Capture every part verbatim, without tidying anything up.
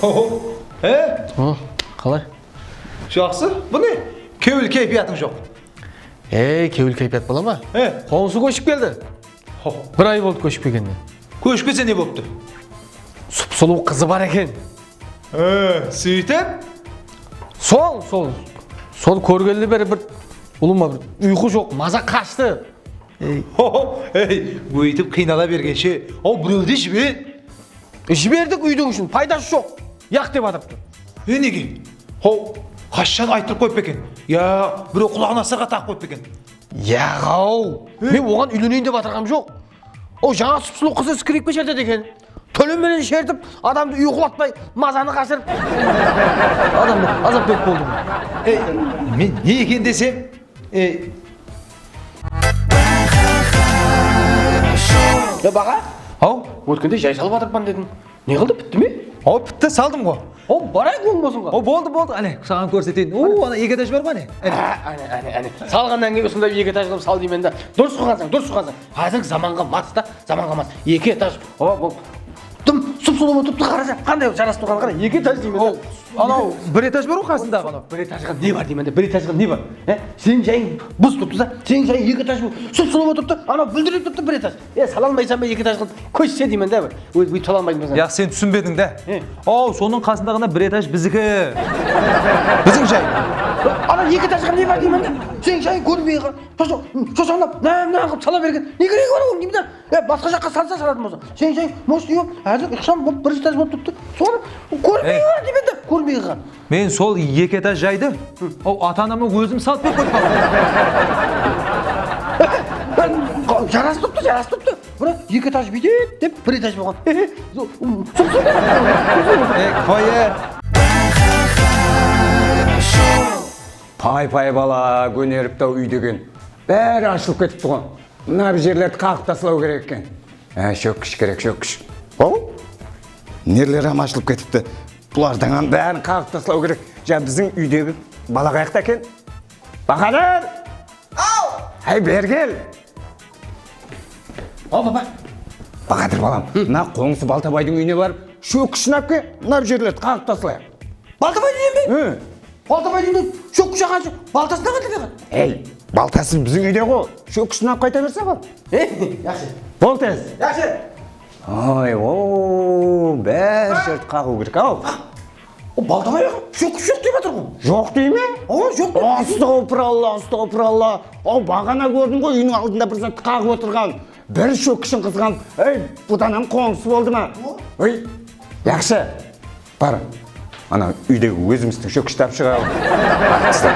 Ho, ho. He? Ho, qalay? Jaqsı. Bu ne? Kewil keypiyatıń joq. Ey, kewil keypiyat bola ma? He. Qońsı kóship keldi. Ho. Bir ay boldı kóship kelgenine. Kóship kelse ne bolıptı? Sup-sulıw qızı bar eken. He, sóytip? Sol, sol. Sol kórgenli beri bir ulıwma bir uyqı joq, maza qashtı. Ey. Ho, ho, ey, óytip qıynala bergenshe, aw, birewdi jiber. Jiberdik úydiń ishin, paydası joq. Yaq dep atırıptı. E, nege? Haw, qashshan ayttırıp qoyıp pa eken? Ya birew qulaǵına sırǵa taǵıp qoyıp pa eken? Yaǵ-aw. E? Men oǵan úyleneyin dep atırǵanım joq. O jańa sup-sulıw qızı skripka shertedi eken. Tólim menen shertip, adamdı uyqılatpay, mazanı qashırıp, adamdı azap berip boldım. E, men ne eken desem, e, Ya, Baqa? Haw? Ótkende jay salıp atırıppan dediń. Ne qıldı, pitti me? Haw, pitti, saldım ǵo. Haw, barayıq, oń bolsın ǵo. Haw, boldı, boldı, áne, saǵan kórseteyin. Uu, ana eki etaj bar ǵo, áne. Áne. Á, áne, áne, áne. Salǵannan keyin usınday eki etaj qılıp sal deymen da. Durıs qılǵansań, durıs qılǵansań. Házirgi zamanǵa mas ta, zamanǵa mas. Eki etaj. Haw, bol. Dım sup-sulıw bolıp turıptı, qara, qanday jarasıp turǵanın qara, eki etaj deymen da. Anaw bir etaj bar ǵoy qasındaǵı anaw. Bir etajǵa ne bar deymen de, bir etajǵa ne bar? He? Seniń jayıń buz turıptı da, seniń jayıń eki etaj sup-sulıw bolıp turıptı, anaw búldirep turıptı bir etaj. E, sala almaysań ba eki etaj qılıp? Kóshse deymen de bir. Óz, óytip sala almaysań. Ya sen túsinbediń de. He. Aw, sonıń qasındaǵına bir etaj biziki. Biziń jay. Anaw eki etajǵa ne bar deymen de? Seniń jayıń kórinbey qalǵan. Shosa-, shosańlap, nán-nán qılıp sala bergen. Ne keregi bar onıń deymen de? Ya, basqa jaqqa salsa salatın bolsa. Sen, sen, может, uyım, házir ıqsham bolıp, bir etaj bolıp turıptı. Sonı kórinbey bar deymen de, kórinbey qalǵan. Men sol eki etaj jaydı, aw, ata-anama ózim salıp berip qoyıppan. Jarasıp turıptı, jarasıp turıptı. Biraq eki etaj búytedi dep, bir etaj bolǵan. Sup-sulıw. E, kifoya. Pay-pay bala, góneripti-aw úy degen. Bári ashılıp ketipti ǵo. Mına bir jerlerdi qaǵıp taslaw kerek eken. Há, shókkish kerek, shókkish. Haw? Nerleri hám ashılıp ketipti. Bulardıń hám bárin qaǵıp taslaw kerek. Ja, biziń úydegi bala qayaqta eken? Bahadır! Aw! Háy, beri kel! Aw, baba. Bahadır, balam, mına qońsı Baltabaydıń úyine barıp, shókkishin alıp kel, mına bir jerlerdi qaǵıp taslayıq. Baltabaydıń úyine be? Hı. Baltabaydıń úyinde shókkish aǵansha, baltasın aǵan degen. Ey, baltası biziń úyde ǵo. Shókkishin alıp qayta berse ǵo. Ey, yaqshı. Bol tez. Yaqshı. Oy, o, bári jerdi qaǵıw kerek-aw. O, Baltabay aǵa, shókkish joq dep atır ǵo. Joq dey me? Awa, joq dep. Astawpıralla, astawpıralla. Aw, baǵana kórdim ǵoy, úyiniń aldında bir zattı qaǵıp otırǵan. Bir shókkishin qızǵanıp, ey, budan hám qońsı boldı ma? Ey, yaqshı. Bar, ana úydegi ózimizdiń shókkishti alıp shıǵayıq. Bar, qızlar.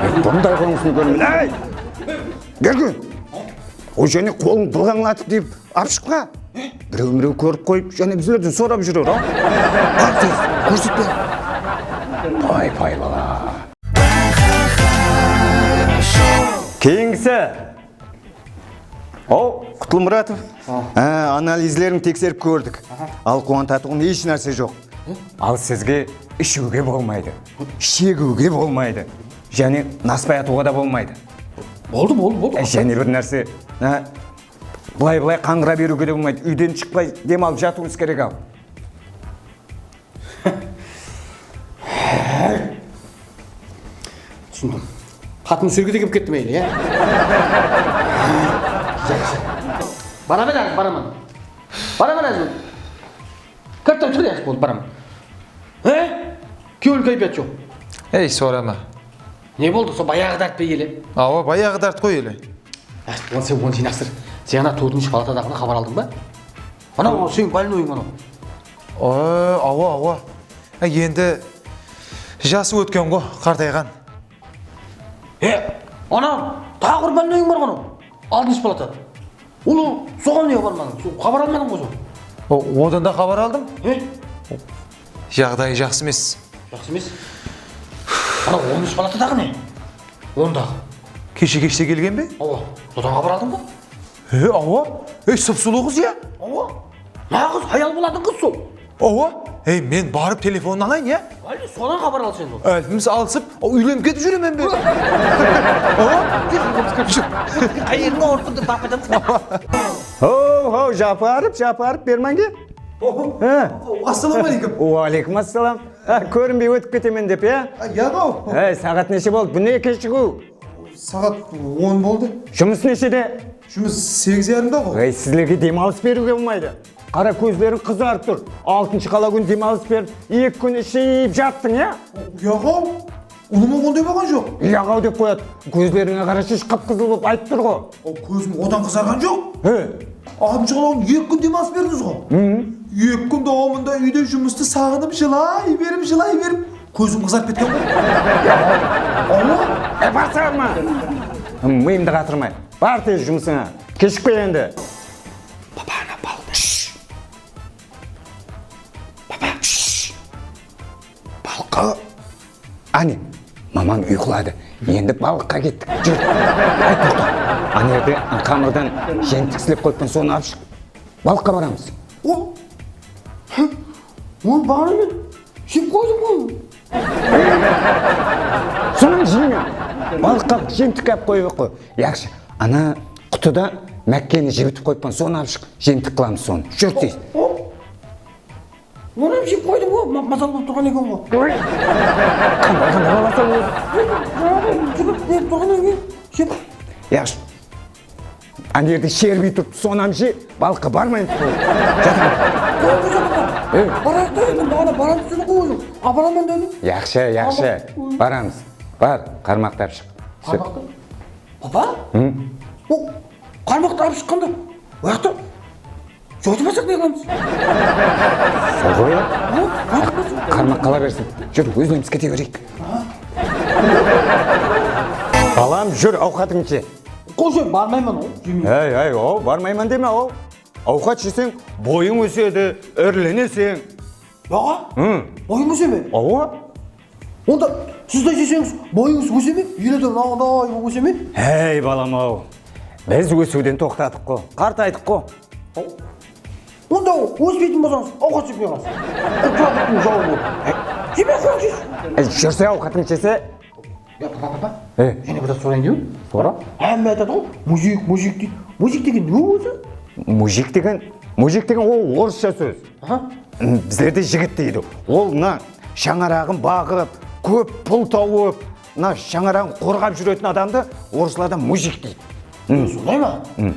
Ey, bunday qońsını kórmedim. Ey! Bergin! O, jáne qolıń bılǵańlatıp deyip, alıp shıqpa. Birew-mirew kórip qoyıp, jáne bizlerden sorap júrer, a? Bar, tez, kórsetpe. Pay-pay bala. Keyingisi. Aw, Qutlımuratov. Á, analizleriń tekserip kórdik. Al, quwantatuǵın hesh nárse joq. Al, sizge ishiwge bolmaydı, shegiwge bolmaydı, jáne naspay atıwǵa da bolmaydı. Boldı, boldı, boldı. Jáne bir nárse, á, bılay-bılay qańǵıra beriwge de bolmaydı. Úyden shıqpay dem alıp jatıwıńız kerek, al. Túsindim. Qatın úsirge de kep ketti me ele, ya? Jaqsı. Baraman házir, baraman. Baraman házir. Karttan shıǵar, yaqshı, boldı, baraman. He? Kewil kaypiyat joq. Ey, sorama. Ne boldı? Sol bayaǵı dárt pe ele? Awa, bayaǵı dárt ǵoy ele. Yaqshı, onı sen, onı jıynastır. Sen ana tórtinshi palatadaǵına xabar aldıń ba? Ana, o seniń bolnoyıń ana. O, awa, awa. Á, endi jası ótken ǵo, qartayǵan. E, ana, taǵı bir bolnoyıń bar ǵo ana. Altınshı palata. Ulı, soǵan nege barmadıń? Sol xabar almadıń ǵo sen. O, odan da xabar aldım. E? Jaǵdayı jaqsı emes. Jaqsı emes. Ana, onınshı palatadaǵı ne? Ondaǵı. Keshe keshte kelgen be? Awa, sodan xabar aldıń ba? E, awa. Ey, sıp-sulıw qız ya. Awa. Naǵız hayal boladıń qız sol. Awa. Ey, men barıp telefonın alayın ya. Ále, sodan xabar al sen. Álpimiz alısıp, o, úylenip ketip júremen be? Awa. Qayerine ortın dep tapıp aytamız. Ho, ho, japarıp, japarıp bermenge. Oho. He. Assalawma aleykum. Wa aleykum assalam. Ha, kórinbey ótip ketemen dep, ya? A, yaǵaw. Ey, saǵat neshe boldı? Bu ne keshigiw? Saǵat on boldı. Jumıs neshede? Jumıs segiz yarımda ǵoy. Ey, sizlerge dem alıs beriwge bolmaydı. Qara, kózleriń qızarıp tur. Altınshı qala kún dem alıs berip, eki kún iship jattıń, ya? Yaǵaw. Ulıwma onday bolǵan joq. Yaǵaw dep qoyadı. Kózlerińe qarashı, qıp-qızıl bolıp aytıp tur ǵo. O, kózim odan qızarǵan joq. He. Altınshı qala kún eki kún dem alıs berdińiz ǵo. Eki kún dawamında úyde jumıstı saǵınıp jılay berip, jılay berip, kózim qızarıp ketken ǵoy. Awa. E, barsań ma? Mıyımdı qatırmay. Bar tez jumısıńa. Keshikpe endi. Papa, ana balıq. Papa. Balıqqa. Áne, mamań uyqıladı. Endi balıqqa kettik. Júr. Ay, toqta. Ana jerde qamırdan jemtik islep qoyıppan, sonı alıp shıq. Balıqqa baramız. O, o, bar emes. Jep qoydım ǵoy. Sonı jeymen. Balıqqa jemtik alıp qoyıp aq qoy. Yaqshı. Ana qutıda mákkeni jibitip qoyıppan, sonı alıp shıq. Jemtik qılamız sonı. Júr tez. O, o. Onı jep qoydım ǵo, ma-, mazal bolıp turǵan eken ǵo. Oy! Qanday, qanday balasań ol? Júrip berip turǵan eken, jep. Yaqshı. Ana jerde sherbey turıptı, sonı hám je, balıqqa barmaymız ǵo. Jataman. Qoy, qoy, qoy. Ey. Barayıq ta endi, baǵana baramız dedik ǵo ózi. Aparaman dedim. Yaqshı, yaqshı. Baramız. Bar, qarmaqtı alıp shıq. Qarmaqtı? Papa? Hı? O, qarmaqtı alıp shıqqanda, oyaqta joytıp alsaq ne qılamız? Sol ǵoy, ya. Qarmaq qala bersin. Júr, ózlerimiz kete bereyik. Balam, júr, awqatıńdı je. Qoyshı, barmayman ǵoy, jemeymen. Hey, hey, o, barmayman deme, o. Awqat jeseń, boyıń ósedi, irileneseń. Yaǵa? Hı. Boyım óse me? Awa. Onda siz de jeseńiz, boyıńız óse me? Ele de mınaday bolıp óse me? Hey, balam-aw. Biz ósiwden toqtadıq ǵo. Qartaydıq ǵo. Onda óspeytin bolsańız, awqat jepey qalasız. Qurtlar qurttıń jawı bolıp. Jemey-aq qoyıńshı. E, júrse, awqatıń jese. Ya, papa, papa. E. Jáne bir zat sorayın deymen. Sora. Hámme aytadı ǵo, mujik, mujik deydi. Mujik degen ne ózi? Mujik degen, mujik degen ol orıssha sóz. Aha. Bizlerde jigit deydi. Ol mına shańaraǵın baǵıp, kóp pul tawıp, mına shańaraǵın qorǵap júretin adamdı orıslarda mujik deydi. Hı. Solay ma? Hı.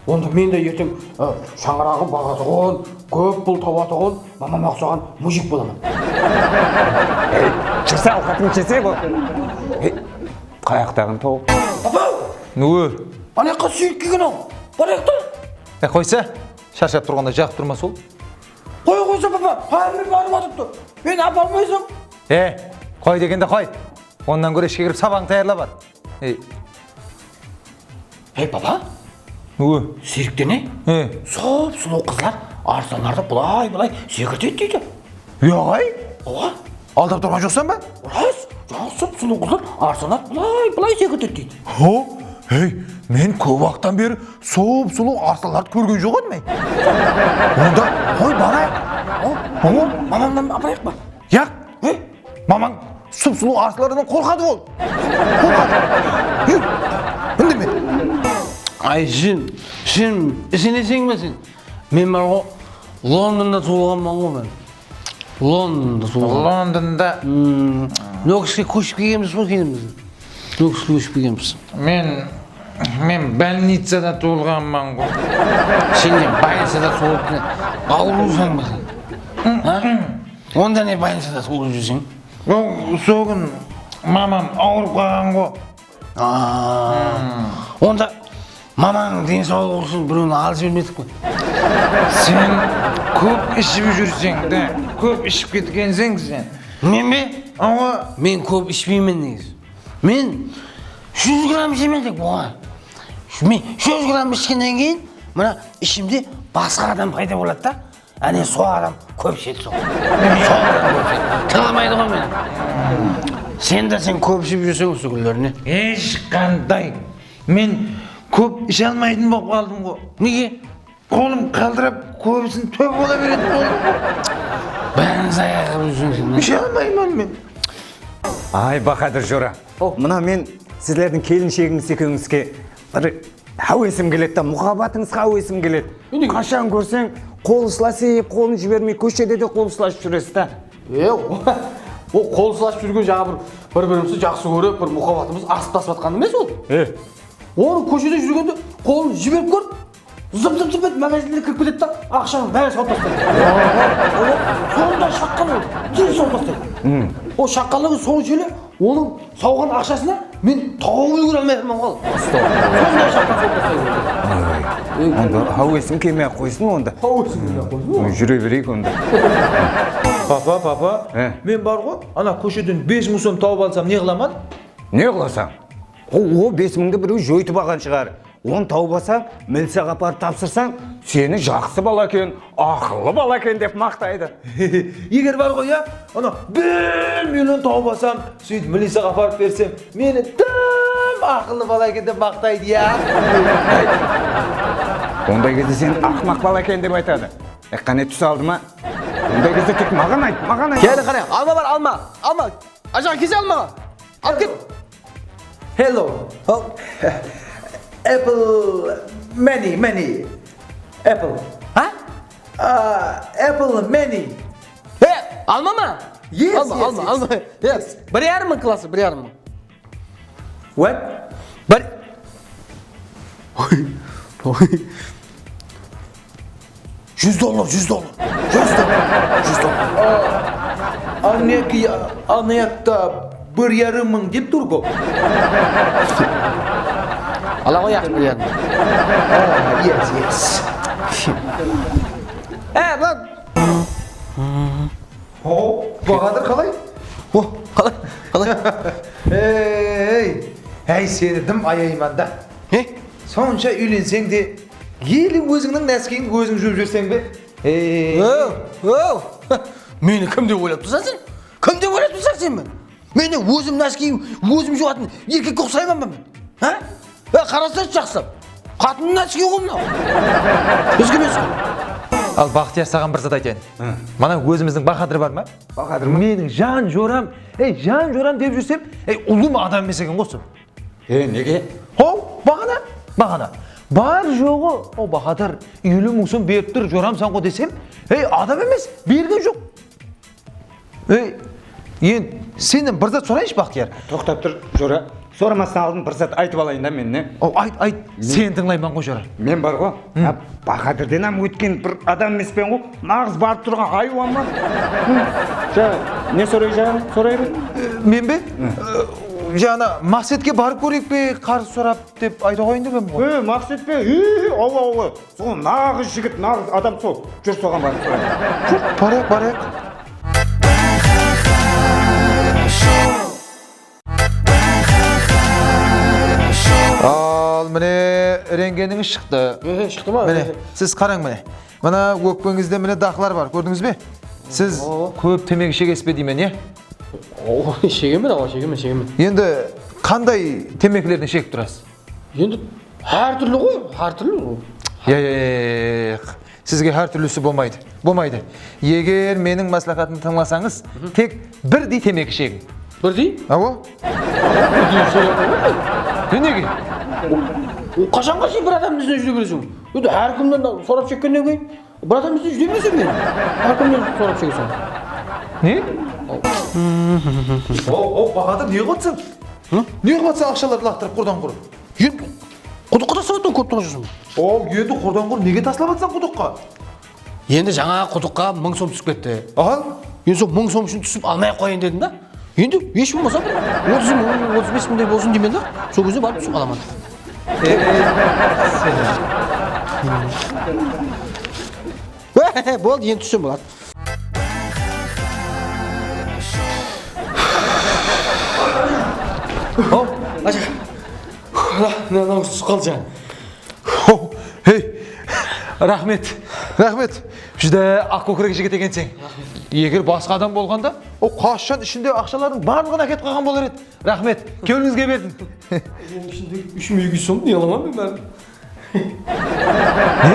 Onda men de erteń, ı, shańaraǵın baǵatuǵın, kóp pul tawatuǵın, mamama uqsaǵan mujik bolaman. Ey, júrse, awqatıń jese ǵo. Ey, qayaqtaǵın tawıq. Papa! Nıwı? Anayaqqa Seyit kelgen-aw. Barayıq ta. E, qoysa, sharshap turǵanda jaǵıp turma sol. Qoya qoysa, papa, házir barıp atıptı. Meni apa almaysań? E, qoy degende qoy. Onnan kóre ishke kirip sabaǵıńdı tayarla bar. Ey. Hey, papa. Nıwı? Sirkte ne? He. Sup-sulıw qızlar arıslanlardı bılay-bılay sekirtedi deydi. Yaǵay? Awa. Aldap turǵan joqsań ba? Ras. Jańa sup-sulıw qızlar arıslanlardı bılay-bılay sekirtedi deydi. Ho, hey, men kóp waqıttan beri sup-sulıw arıslanlardı kórgen joq edim, ey. Onda qoy, barayıq. Ho, ho, mamamnan aparayıq pa? Yaq. He? Mamań sup-sulıw arıslardan qorqadı ol. Qorqadı. Yúr. Úndeme. Ay, sen, sen iseneseń be sen? Men bar ǵo, Londonda tuwılǵanman ǵo men. Londonda tuwılǵan. Londonda? Hmm. Nókiske kóship kelgenbiz ǵo keyin biz. Nókiske kóship kelgenbiz. Men, men bolnicada tuwılǵanman ǵo. Sen ne, bolnicada tuwılıp ne, awırıwsań ba sen? Ha? Onda ne bolnicada tuwılıp júrseń? Ol, sol kún mamam awırıp qalǵan ǵo. Aa. Onda mamańnıń densawlıǵı ushın birewin alıp jibermedik pe? Sen kóp iship júrseń de, kóp iship ketkenseń sen. Men be? Awa. Men kóp ishpeymen negizi. Men júz gramm ishemen tek buǵan. Men júz gramm ishkennen keyin mına ishimde basqa adam payda boladı da. Áne, sol adam kóp ishedi, sol. Sol adam kóp ishedi. Tıǵılmaydı ǵoy meni. Sen de, sen kóp iship júrseń usı kúnlerine. Hesh qanday. Men kóp ishe almaytın bolıp qaldım ǵo. Nege? Qolım qaldırıp, kóbisin tóp ola beredi qolım. Bárin zaya qılıp júrseń sen. Ishe almayman men. Ay, Bahadır jora. Mına men sizlerdiń kelinshegińiz ekewińizge bir háwesim keledi da, muhabbatıńızǵa háwesim keledi. Qashan kórseń, Qol uslasıp, qolın jibermey, kóshede de qol uslasıp júresiz da. E, o qol uslasıp júrgen jaǵı bir, bir-birimizdi jaqsı kórip, bir muhabbatımız asıp tasıp atqan emes ol. E. Onı kóshede júrgende qolın jiberip kórip, zıp-zıp-zıp etip magazinlerge kirip ketedi da, aqshanıń bárin sawıp tastaydı. Sonday shaqqan ol, tez sawıp tastaydı. Ol shaqqanlıǵı sonshelli, onıń sawǵan aqshasına men tawıp úlgere almay atırman ǵoy. Sonday shaqqan sawıp tastaydı. Onda háwesiń kelmey-aq qoysın onda. Háwesiń kelmey-aq qoysın. Júre bereyik onda. Papa, papa, men bar ǵoy, ana kósheden bes mıń som tawıp alsam ne qılaman? Ne qılasań? O, o bes mıńdı birew joytıp alǵan shıǵar. Onı tawıp alsań, miliciyaǵa aparıp tapsırsań, seni jaqsı bala eken, aqıllı bala eken dep maqtaydı. Eger bar ǵoy, ya, ana bir million tawıp alsam, sóytip miliciyaǵa aparıp bersem, meni dım aqıllı bala eken dep maqtaydı, ya. Onday gezde seni aqmaq bala eken dep aytadı. E, qáne, tús aldı ma? Onday gezde tek maǵan ayt, maǵan ayt. Kene qara, alma bar, alma, alma. Ajaǵa, kese alma. Alıp ket. Hello. Apple many, many. Apple. Ha? Apple many. He, alma ma? Yes, alma, yes, alma, yes, alma. Yes. Bir yarım mıń klası, bir yarım mıń. What? Bir. Júz dollar, júz dollar. Júz dollar, júz dollar. Aneki, anekta bir yarım mıń dep tur ǵo. Ala ǵoyaq bir yarım mıń. Yes, yes. E, bak. O, Bahadır qalay? O, qalay? Qalay? Ey, áy, seni dım ayayman da. Ne? Sonsha úylenseń de, ele ózińniń náskeyin óziń juwıp júrseń be? Ey. Ow, ow. Meni kim dep oylap tursań sen? Kim dep oylap tursań sen meni? Meni ózim náskeyin ózim juwatın erkekke uqsayman ba men? Ha? E, qarasańshı jaqsılap. Qatın náske ǵoy mınaw. Bizge emes ǵoy. Al, Baxtiyar, saǵan bir zat aytayın. Mana ózimizdiń Bahadır bar ma? Bahadır ma? Meniń jan joram, ey, jan joram dep júrsem, ey, ulıwma adam emes eken ǵoy usı. E, nege? Haw, baǵana, baǵana. Bar joǵı, o, Bahadır, eliw mıń som berip tur, joramsań ǵoy desem, ey, adam emes, bergen joq. Ey, endi sennen bir zat sorayınshı, Baxtiyar. Toqtap tur, jora. Soramastan aldın bir zat aytıp alayın da men, ne? O, ayt, ayt. Seni tıńlayman ǵoy, jora. Men bar ǵoy. Ha, Bahadırdan hám ótken bir adam emespen ǵoy. Naǵız barıp turǵan haywanman. Ja, ne sorayjaǵıń, soray ber. E, men be? E, jaǵına Maqsetke barıp kóreyik pe, qarız sorap dep ayta qoyayın degem ǵoy. E, Maqset pe? E, awa, awa. Sol naǵız jigit, naǵız adam sol. Júr, soǵan barıp sorayıq. Júr, barayıq, barayıq. Al, mine, rentgenińiz shıqtı. Ehe, shıqtı ma? Mine, siz qarań, mine. Mına ókpeńizde, mine, daqlar bar, kórdińiz be? Siz kóp temeki shegesiz be deymen, ya? O, shegemen, awa, shegemen, shegemen. Endi qanday temekilerden shegip turasız? Endi hár túrli ǵoy, hár túrli ǵoy. Ya, ya, ya, ya, ya. Sizge hár túrlisi bolmaydı. Bolmaydı. Eger meniń másláhátimdi tıńlasańız, tek birdey temeki shegiń. Birdey? Awa. Birdey shege qoymaydı. E, nege? O, qashanǵa sheyin bir adamdıń izinen júre bereseń? Endi hár kimnen sorap shekkennen keyin bir adamdıń izinen júre bereseń be? Hár kimnen sorap shegeseń. Ne? O, o, Bahadır, ne qılıp atsań? Ne qılıp atsań, aqshalardı laqtırıp qurdan qur? Endi qudıqqa taslap atırman, kórip turǵan joqsań. Aw, endi qurdan qur nege taslap atsań qudıqqa? Endi jańa qudıqqa mıń som túsip ketti. Aha. Endi sol mıń som ushın túsip almay-aq qoyayın dedim da. Endi hesh bolmasa bir otız mıń, otız bes mıńday bolsın deymen da. Sol gezde barıp túsip alaman. Boldı, endi tússem boladı. Hop, aja. Mına, mına, mına, túsip qaldı jańa. Ho, hey, raxmet. Raxmet. Júdá aq kókirek jigit ekenseń. Eger basqa adam bolǵanda, o qashan ishindegi aqshalardıń barlıǵın áketip qalǵan bolar edi. Raxmet, kewlińizge berdim. Onıń ishinde úsh mıń eki júz somdı ne qılaman men bárin? Ne?